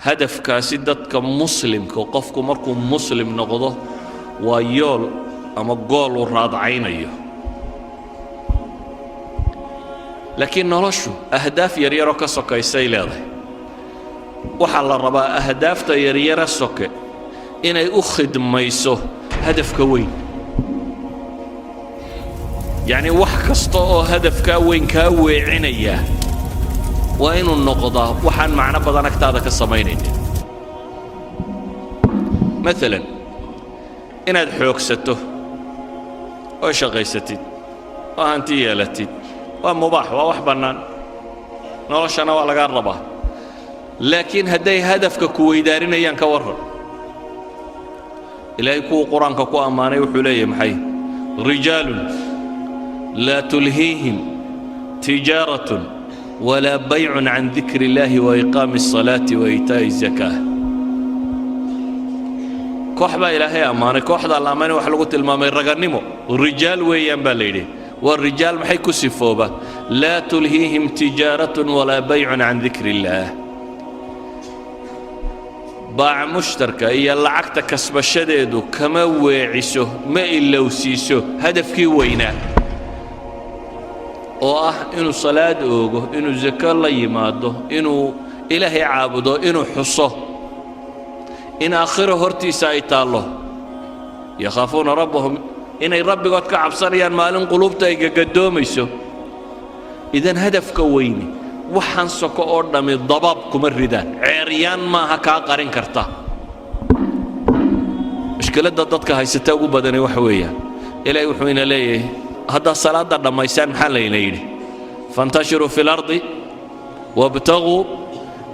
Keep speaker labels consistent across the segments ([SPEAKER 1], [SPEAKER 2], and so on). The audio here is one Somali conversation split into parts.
[SPEAKER 1] Hadafkaasi dadka muslimka, qofku markuu muslim noqdo, waa yool ama goal uu raadcaynayo. Laakiin noloshu ahdaaf yaryaroo ka sokaysay leedahay. Waxaa la rabaa ahdaafta yaryara soke inay u khidmayso hadafka weyn. Yacnii, wax kasta oo hadafkaa weyn kaa weecinaya waa inuu noqdaa waxaan macno badan agtaada ka samaynaynin. Maalan, inaad xoogsato oo shaqaysatid oo hanti yeelatid waa mubaax, waa wax bannaan, noloshana waa lagaa rabaa. Laakiin hadday hadafka ku weydaarinayaan, ka warran? Ilaahay kuwuu Qur-aanka ku ammaanay wuxuu leeyahay maxay? Rijaalun laa tulhiihim tijaaratun walaa baycun can dikri illaahi wa iqaami الsalaati wa iitaa'i الzakaah. Koox baa Ilaahay ammaanay. Kooxdaa la ammaanay waxa lagu tilmaamay ragannimo. Rijaal weeyaan baa la yidhi. Waa rijaal maxay ku sifooba? Laa tulhiihim tijaaratun walaa baycun can dikri illaah. Baaca mushtarka iyo lacagta kasbashadeedu kama weeciso, ma ilowsiiso hadafkii weynaa oo ah inuu salaad oogo, inuu sako la yimaado, inuu Ilaahay caabudo, inuu xuso in aakhiro hortiisa ay taallo. Yakhaafuuna rabbahum, inay rabbigood ka cabsanayaan maalin quluubta ay gagadoomayso. Idan hadafka weyni waxaan soko oo dhammi dabaab kuma ridaan, ceeryaan maaha kaa qarin karta. Mushkiladda dadka haysata ugu badani waxa weeyaan, Ilaahay wuxuu ina leeyahay: haddaad salaadda dhammaysaan, maxaa layna yidhi? Fantashiruu fi lardi wabtaguu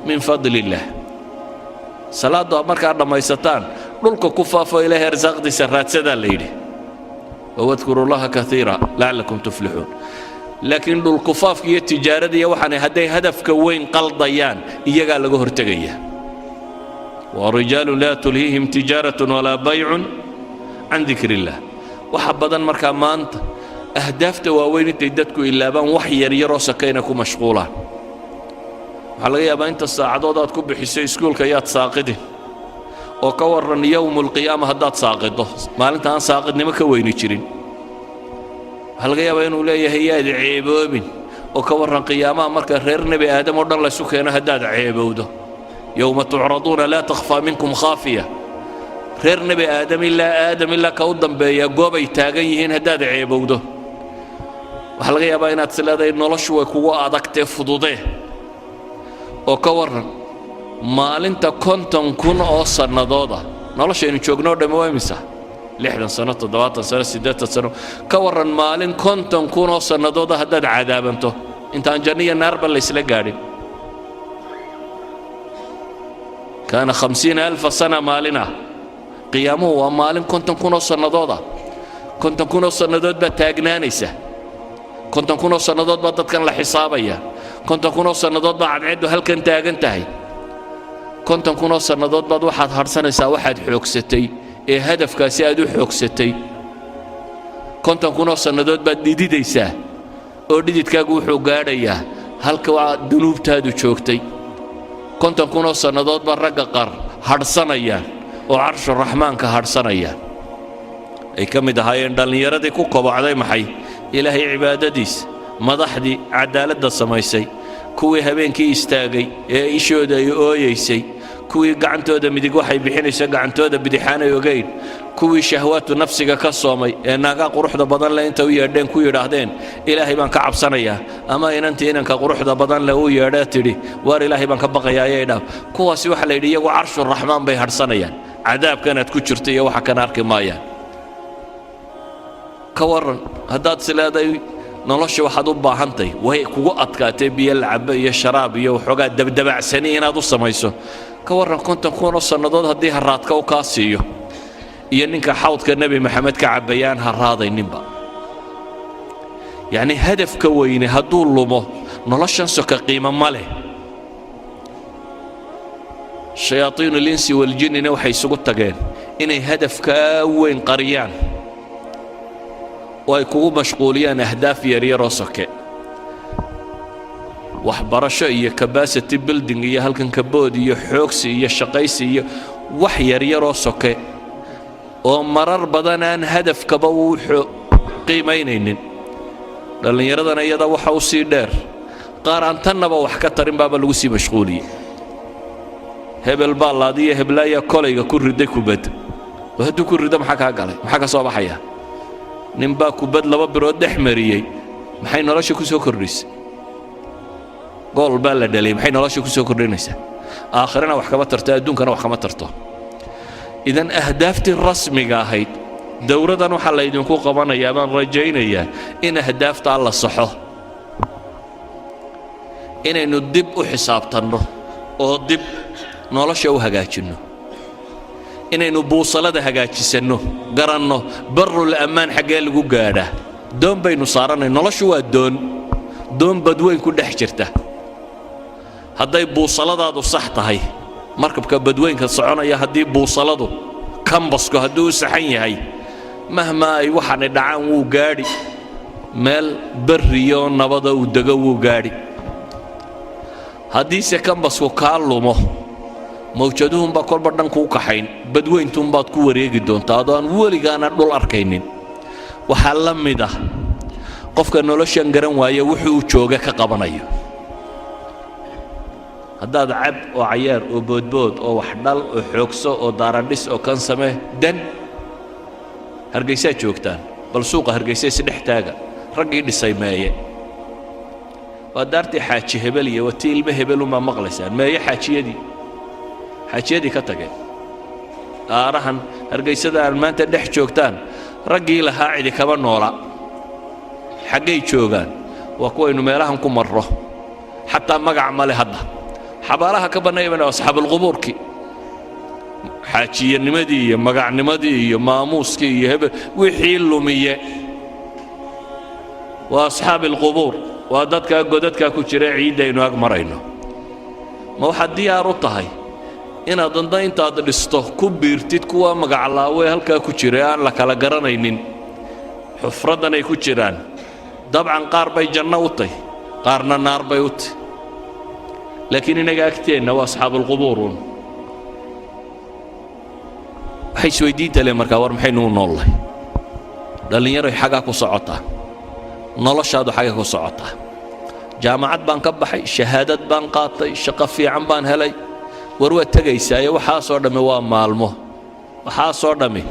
[SPEAKER 1] min fadli illaah. Salaaddu aad markaa dhammaysataan, dhulka ku faafo, Ilaahay arsaaqdiisa raadsadaa la yidhi. Wadkuru llaha kaiira lacallakum tuflixuun. Laakiin dhulkufaafka iyo tijaarada iyo waxaanay hadday hadafka weyn qaldayaan, iyagaa laga hortegaya. Waa rijaalun laa tulhiihim tijaaratun walaa baycun can dikri illaah. Waxa badan markaa maanta ahdaafta waaweyn intay dadku ilaabaan, wax yaryaroo sakayna ku mashquulaan. Waxaa laga yaabaa inta saacadood aad ku bixiso iskuulka yaad saaqidin, oo ka warran yowmu alqiyaama haddaad saaqido, maalinta aan saaqidnimo ka weyni jirin? Waxaa laga yaabaa inuu leeyahay yaad ceeboobin, oo ka warran qiyaamaha marka reer Nebi Aadam oo dhan laysu keeno haddaad ceebowdo? Yowma tucraduuna laa takhfaa minkum khaafiya. Reer Nebi Aadam, ilaa Aadam ilaa ka u dambeeya, goobay taagan yihiin haddaad ceebowdo. Waxaa laga yaabaa inaad is leedahay noloshu way kugu adagtee, fududee, oo ka warran maalinta 50,000 oo sannadooda? Noloshaynu joognoo dhammi waa imisa? 60 sano, 70 sano, 80 sano. Ka warran maalin 50,000 oo sannadooda haddaad cadaabanto, intaan janno iyo naarba laysla gaadhin? Kaana 50,000 sana maalin ah. Qiyaamuhu waa maalin 50,000 oo sannadooda. 50,000 oo sannadood baad taagnaanaysa. 50,000 oo sannadood baa dadkan la xisaabaya. 50,000 oo sannadood baa cadceeddu halkan taagan tahay. 50,000 oo sannadood baad waxaad hadhsanaysaa waxaad xoogsatay ee hadafkaasi aad u xoogsatay. 50,000 oo sannadood baad dhididaysaa, oo dhididkaagu wuxuu gaadhayaa halka waa dunuubtaadu joogtay. 50,000 oo sannadood baa ragga qaar hadhsanayaan oo carshuraxmaanka hadhsanayaan. Ay ka mid ahaayeen dhallinyaradii ku kobocday maxay? Ilaahay cibaadadiisa, madaxdii caddaaladda samaysay, kuwii habeenkii istaagay ee ishooda ay ooyaysay, kuwii gacantooda midig waxay bixinayso gacantooda bidixaanay ogayn, kuwii shahwaatu nafsiga ka soomay ee naagaa quruxda badan leh inta u yeedheen ku yidhaahdeen, "Ilaahay baan ka cabsanayaa," ama inantii inanka quruxda badan leh uu yeedhee tidhi, "Waar, Ilaahay baan ka baqayaa, ayay dhaaf." Kuwaasi waxaa la yidhi iyagu carshuraxmaan bay hadhsanayaan. Cadaabkanaad ku jirta iyo waxa kan arki maayaan. Ka warran haddaad is leedahay nolosha waxaad u baahantahy, way kugu adkaatee, biyo lacabo iyo sharaab iyo waxoogaa dabdabacsani inaad u samayso? Ka warran 50,000 oo sannadood haddii haraadka u kaa siiyo, iyo ninka xawdka Nebi Maxamed ka cabbayaan haraadayninba? Yacnii, hadafka weyne hadduu lumo, noloshan soka qiimo ma leh. Shayaaiinu linsi waljinnina waxay isugu tageen inay hadafkaa weyn qariyaan oo ay kugu mashquuliyaan ahdaaf yaryaroo soke. Waxbarasho iyo capacity building iyo halkan kabood iyo xoogsi iyo shaqaysi iyo wax yaryaroo soke oo marar badan aan hadafkaba uu qiimaynaynin. Dhallinyaradana iyada waxa u sii dheer qaar aan tannaba wax ka tarin baaba lagu sii mashquuliyey. Hebel baa laadiyo, heblaayaa kolayga ku riday kubad. Oo hadduu ku rido, maxaa kaa galay? Maxaa ka soo baxaya? Ninbaa kubad laba birood dhex mariyey, maxay nolosha ku soo kordhisay? Gool baa la dhaliyay, maxay nolosha ku soo kordhinaysaa? Aakhirana wax kama tarto, adduunkana wax kama tarto. Idan ahdaaftii rasmiga ahayd, dowradan waxaa laydinku qabanayaa, baan rajaynayaa, in ahdaaftaa la saxo, inaynu dib u xisaabtanno oo dib nolosha u hagaajinno, inaynu buusalada hagaajisanno, garanno barul ammaan xaggee lagu gaadhaa. Doon baynu saarannay. Noloshu waa doon, doon badweyn ku dhex jirta. Hadday buusaladaadu sax tahay, markabka badweynka soconaya haddii buusaladu, kambasku hadduu u saxan yahay, mahmaa ay waxaanay dhacaan, wuu gaadhi meel berriyoo nabada uu dego, wuu gaadhi. Haddiise kambasku kaa lumo, mawjaduhunbaa kolba dhan kuu kaxayn, badweyntuunbaad ku wareegi doontaa adoo aan weligaana dhul arkaynin. Waxaa la mid ah qofka noloshan garan waaya wuxuu jooga ka qabanayo. Haddaad cab oo cayaar oo boodbood oo wax dhal oo xoogso oo daaradhis oo kan samee, dan Hargaysaa joogtaan, bal suuqa Hargaysa isdhex taaga. Raggii dhisay meeye? Waa daartii Xaaji Hebel iyo waa tii ilmo hebelunbaa maqlaysaan. Meeye xaajiyadii? Xaajiyadii ka tageen. Aarahan Hargaysada aan maanta dhex joogtaan, raggii lahaa cidi kama noola. Xaggay joogaan? Waa kuwaynu meelahan ku marro, xataa magac male. Hadda xabaalaha ka bannaybana asxaabulqubuurkii, xaajiyanimadii iyo magacnimadii iyo maamuuskii iyo hebel wixii lumiye waa asxaabi alqubuur, waa dadkaa godadkaa ku jira ciiddaynu ag marayno. Ma waxaad diyaar u tahay inaad danda intaad dhisto ku biirtid kuwa magaclaawe halkaa ku jira ee aan la kala garanaynin xufraddan ay ku jiraan? Dabcan qaar bay janno u tahy, qaarna naar bay u tahy, laakiin innaga agteenna waa asxaabulqubuuruun. Waxay isweydiinta le markaa: war maxaynu u noollahay? Dhallinyaroy, xagaa ku socotaa noloshaadu? Xagga ku socotaa? Jaamacad baan ka baxay, shahaadad baan qaatay, shaqo fiican baan helay. War waad tegaysaaye. Waxaasoo dhammi waa maalmo, waxaasoo dhammi.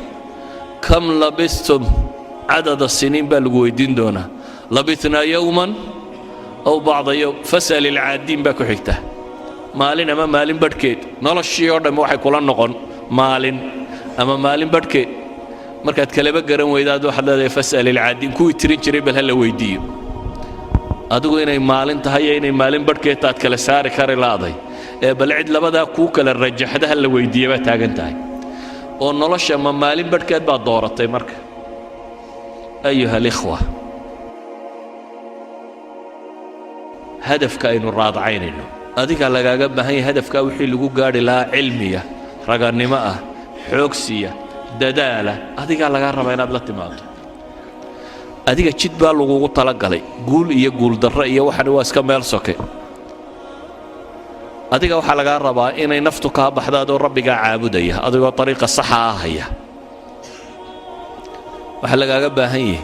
[SPEAKER 1] كم لبثتم عدد سنين baa lagu weydiin doonaa. لبثنا يوما أو بعض يوم فاسأل العادين baa ku xigta. Maalin ama maalin badhkeed. Noloshii oo dhammi waxay kula noqon maalin ama maalin badhkeed. Markaad kaleba garan weydaad, waxaad leedahay: فاسأل العادين, kuwii tirin jiray bal ha la weydiiyo. Adigu inay maalin tahay iyo inay maalin badhkeed taad kala saari kari la'day, ee bal cid labadaa kuu kala rajaxda ha la weydiiya baa taagan tahay. Oo nolosha ma maalin badhkeed baad dooratay? Marka, أيها الإخوة, hadafka aynu raadacaynayno, adiga lagaaga baahan yahay hadafkaa wixii lagu gaadhi lahaa, cilmiya, ragannimo ah, xoogsiya, dadaala, adigaa lagaa rabaa inaad la timaado. Adiga jid baa lagugu talagalay. Guul iyo guuldarro iyo waxani waa iska meel soke. Adiga waxaa lagaa rabaa inay naftu kaa baxdo adoo Rabbigaa caabudaya, adigoo ariiqa saxa ah haya. Waxaa lagaaga baahan yahay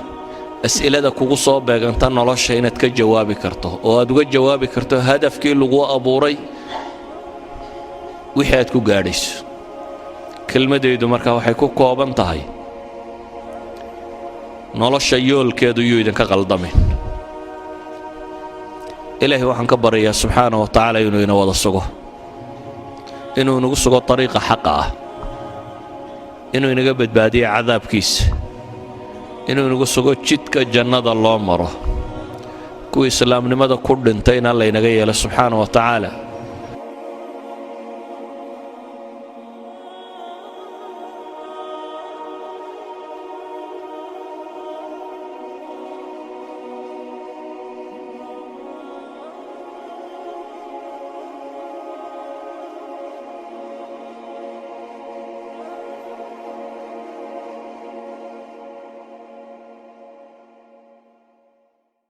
[SPEAKER 1] as'ilada kugu soo beeganta nolosha inaad ka jawaabi karto, oo aad uga jawaabi karto hadafkii lagu abuuray wixii aad ku gaadhayso. Kelmadaydu marka waxay ku kooban tahay: nolosha yoolkeedu yuu idinka qaldamin. Ilaahay waxaan ka baryayaa subxaana wa tacaala inuu ina wada sugo, inuu inagu sugo ariiqa xaqa ah, inuu inaga badbaadiyo cadaabkiisa, inuu inagu sugo jidka jannada loo maro, kuwii islaamnimada ku dhintayna laynaga yeelo subxaana wa tacaala.